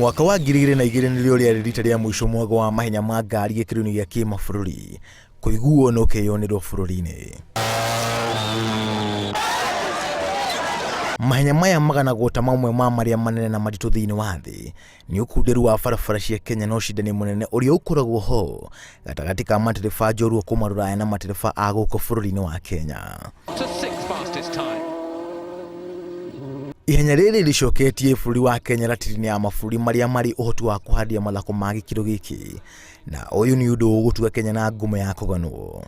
Mwaka wa 2002 nĩrĩo rĩarĩ rita rĩa mũico mwago wa mahenya ma ngari gĩkĩro-inĩ gĩa kĩmabũrũri kũiguo na ũkeyonerwo bũrũri-inĩ. Mahenya maya maganagwo ta mamwe ma marĩa manene na maritũ thĩinĩ wa thĩ nĩ ũkunderu wa barabara cia Kenya na ũcindani mũnene ũrĩa ũkoragwo ho gatagatĩ ka matereba njorua kuma Rũraya na matereba a gũkũ bũrũri-inĩ wa Kenya. Ihenya rĩrĩ rĩcoketie bũrũri wa Kenya ratiri-inĩ ya mabũrũri marĩa marĩ ũhoti wa kũharĩria mathako ma gĩkĩro gĩkĩ, na ũyũ nĩ ũndũ ũgũtua Kenya na ngumo ya kũganwo.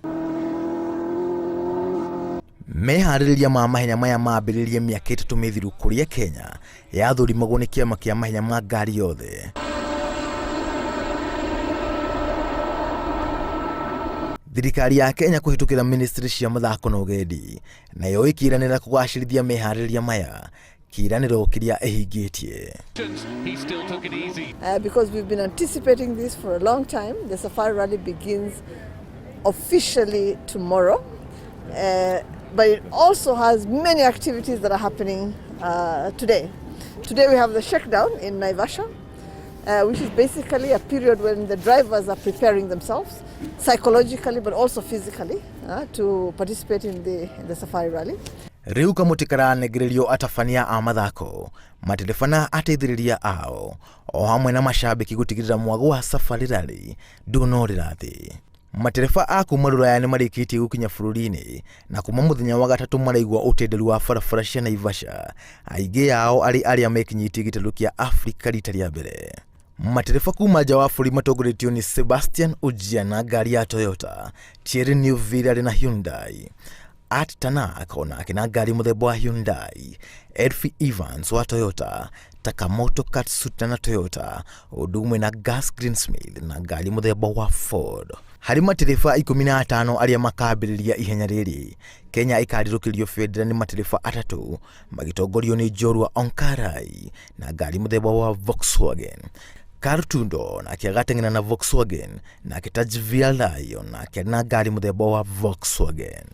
Meharĩrĩria ma mahenya maya mambĩrĩrie mĩaka 3 mĩthiru kũrĩa Kenya yathũrimagwo nĩ kĩama kĩa mahenya ma ngari yothe. Thirikari ya Kenya kũhĩtũkĩra ministry cia mathako na ũgendi nayo ĩkĩranĩra kũgacĩrithia meharĩrĩria maya, kĩranĩro kĩrĩa ĩhingĩtie. Because we've been anticipating this for a long time. The Safari Rally begins officially tomorrow. But it also has many activities that are happening today. Today we have the shakedown in Naivasha, which is basically a period when the drivers are preparing themselves psychologically but also physically to participate in the Safari Rally. Rĩu kamũtĩ karanengererio atabania a mathako, matereba na ateithĩrĩria ao, o hamwe na macambĩki gũtigĩrĩra mwago wa Safari Rally ndũnorĩra thĩ. Matereba a kuma Rũraya nĩ marĩkĩtie gũkinya bũrũri-inĩ na kuma mũthenya wa gatatũ maraigua ũtenderu wa barabara cia Naivasha, aingĩ ao arĩ arĩa mekinyĩtie gĩtarũ kĩa Afrika rita rĩa mbere. Matereba kuma nja wa bũrũri matongoretio nĩ Sebastian Ogier na ngari ya Toyota, Thierry Neuville arĩ na Hyundai, Art Tanak onake na ngari mũthemba wa Hyundai, Elfie Evans wa Toyota, Takamoto Katsuta na Toyota, ũndũ ũmwe na Gus Greensmith na ngari mũthemba wa Ford. Harĩ matereba 15 arĩa makambĩrĩria ihenya rĩrĩ, Kenya ĩkarirũkĩrio bendera nĩ matereba 3 magĩtongorio nĩ njorua Onkarai na ngari mũthemba wa Volkswagen. Carl Tundo nake agateng'era na Volkswagen, nake Tejveer Rai onake na ngari mũthemba wa Volkswagen.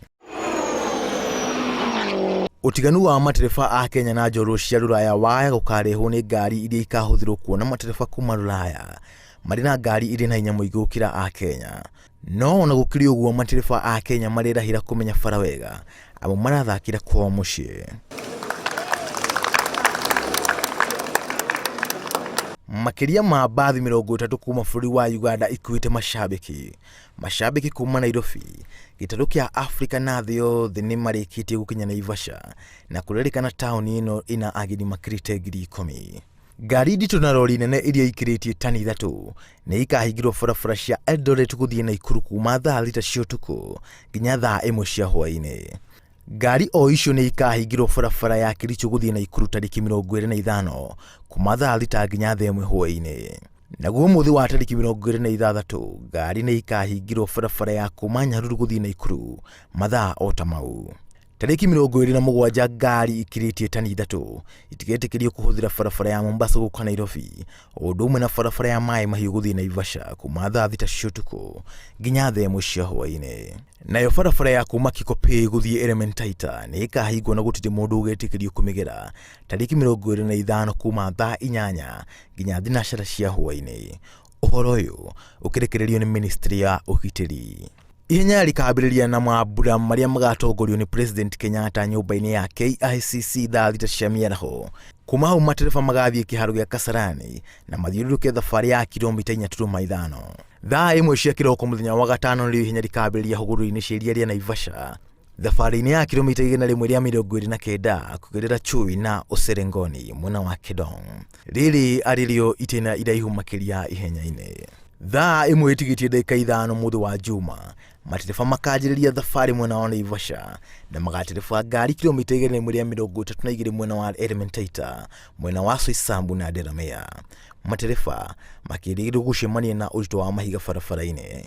Ũtiganu wa matereba a Kenya na njorua cia Rũraya waya gũkarehwo nĩ ngari iria ikahũthĩrwo kuona matereba kuma Rũraya marĩ na ngari irĩ na hinya mũingĩ gũkĩra a Kenya. No ona gũkĩrĩ ũguo matereba a Kenya marerahĩra kũmenya bara wega amu marathakĩra kwao mũciĩ. Makĩria ma mbathi 30 kuma bũrũri wa Uganda ikuĩte macambĩki. Macambĩki kuma Nairobi, gĩtarũ kĩa Afrika na thĩ yothe nĩ marĩkĩtie gũkinya Naivasha na kũrerĩkana taũni ĩno ĩna ageni makĩrĩte 10,000. Ngari nditũ na rori nene iria ikĩrĩtie tani 3 nĩ ikahingĩrwo barabara cia Eldoret gũthiĩ Naikuru kuma thaa 6 cia ũtukũ nginya thaa 1 cia hwaĩ-inĩ. Ngari o icio nĩ ikahingĩrwo barabara ya Kericho gũthiĩ Naikuru tarĩki 25 kuma thaa 6 nginya thaa 1 hwaĩ-inĩ. Naguo mũthĩ wa tarĩki 26 ngari nĩ ikahingĩrwo barabara ya kuma Nyahururu gũthiĩ Naikuru mathaa o ta mau. Tarĩki 27 ngari ikĩrĩtie tani 3 itigetĩkĩrio kũhũthĩra barabara ya Mombasa gũka Nairobi, ũndũ ũmwe na barabara ya Maĩ Mahiũ gũthiĩ Naivasha kuma thaa 6 cia ũtukũ nginya thaa 1 cia hwaĩ-inĩ. Nayo barabara ya kuma Kikopey gũthiĩ Elementaita nĩ ĩkahingwo na gũtirĩ mũndũ ũgetĩkĩrio kũmĩgera tarĩki 25 kuma thaa 8 nginya thinacara cia hwaĩ-inĩ. Ũhoro ũyũ ũkĩrekererio nĩ ministry ya ũgitĩri. Ihenya rĩkambĩrĩria na mambura marĩa magatongorio nĩ President Kenyatta nyũmba-inĩ ya KICC thaa 6 cia mĩaraho. Kuma hau matereba magathiĩ kĩharo gĩa Kasarani na mathiũrũrũke thabarĩ ya kilomita 4.5. Thaa 1 cia kĩroko mũthenya wa gatano nĩrĩo ihenya rĩkambĩrĩria hũgũrũrũ-inĩ cia iria rĩa Naivasha. Thabarĩ-inĩ ya kilomita 129 kũgerera Chui na Userengoni mwena wa Kedong. Rĩrĩ arĩ rĩo itĩna iraihu makĩria ihenya-inĩ. Thaa 1 ĩtigĩtie ndagĩka 5 mũthĩ wa Juma, matereba makanjĩrĩria thabarĩ mwena wa Naivasha na magatereba ngari kilomita 132 mwena wa Elementaita, mwena wa Soisambu na Delamere. Matereba makĩrĩgĩrĩrwo gũcemania na ũritũ wa mahiga barabara-inĩ.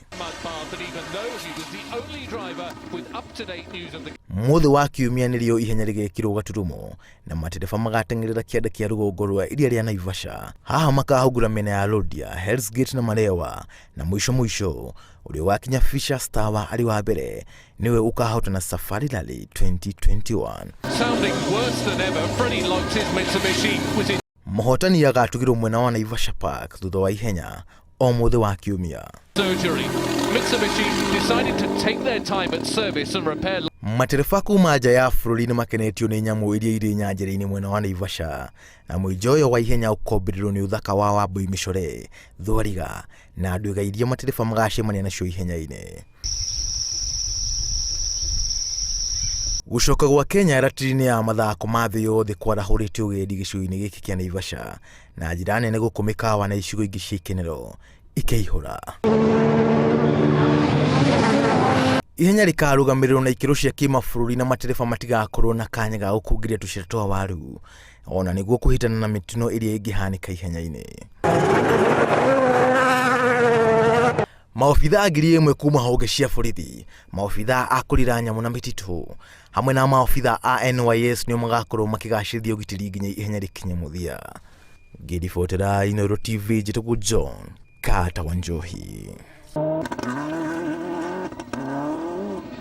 Mũthĩ wa Kiumia nĩrĩo ihenya rĩgekĩrwo gaturumo na matereba magateng'erera kĩanda kĩa rũgongo rwa iria rĩa Naivasha. Haha makahungura mĩena ya Loldia, Hell's Gate na Malewa, na mũico mũico ũrĩa ũgakinya Fishers Tower arĩ wa mbere nĩwe ũkahotana Safari Rally 2021. Sounding worse than ever, Freddie Loix's Mitsubishi was in. Mũhotani agatugĩrwo mwena wa Naivasha Park thutha wa ihenya o mũthĩ wa kiumia. Surgery. Mitsubishi decided to take their time at service and repair Matereba kuma nja ya bũrũri nĩ makenetio nĩ nyamũ iria irĩ nyanjara-inĩ mwena wa Naivasha, na mũijo ũyũ wa ihenya ũkombĩrĩrwo nĩ ũthaka wa wambũi mĩcore, thwariga na ndwĩga iria matereba magacemania nacio ihenya-inĩ. Gũcoka gwa Kenya ratiri-inĩ ya mathako ma thĩ yothe kwarahũrĩte ũgendi gĩcigo-inĩ gĩkĩ kĩa Naivasha na njĩra nene gũkũ mĩkawa na icigo ingĩ cia ikenero ikaihũra. Ihenya rĩkarũgamĩrĩrwo na ikĩro cia kĩmabũrũri na matereba matigakorwo na kanya ga gũkũngĩria tũcĩra twa waru ona nĩguo kũhĩtana na mĩtino ĩrĩa ĩngĩhanĩka ihenya-inĩ. Maobithaa 1,000 kuma honge cia borithi, maobithaa a kũrira nyamũ na mĩtitũ hamwe na maobithaa a NYS nĩo magakorwo makĩgacĩrithia ũgitĩri nginya ihenya rĩkinye mũthia. Ngĩribotera Inooro TV, njĩtagwo John Carter Wanjohi.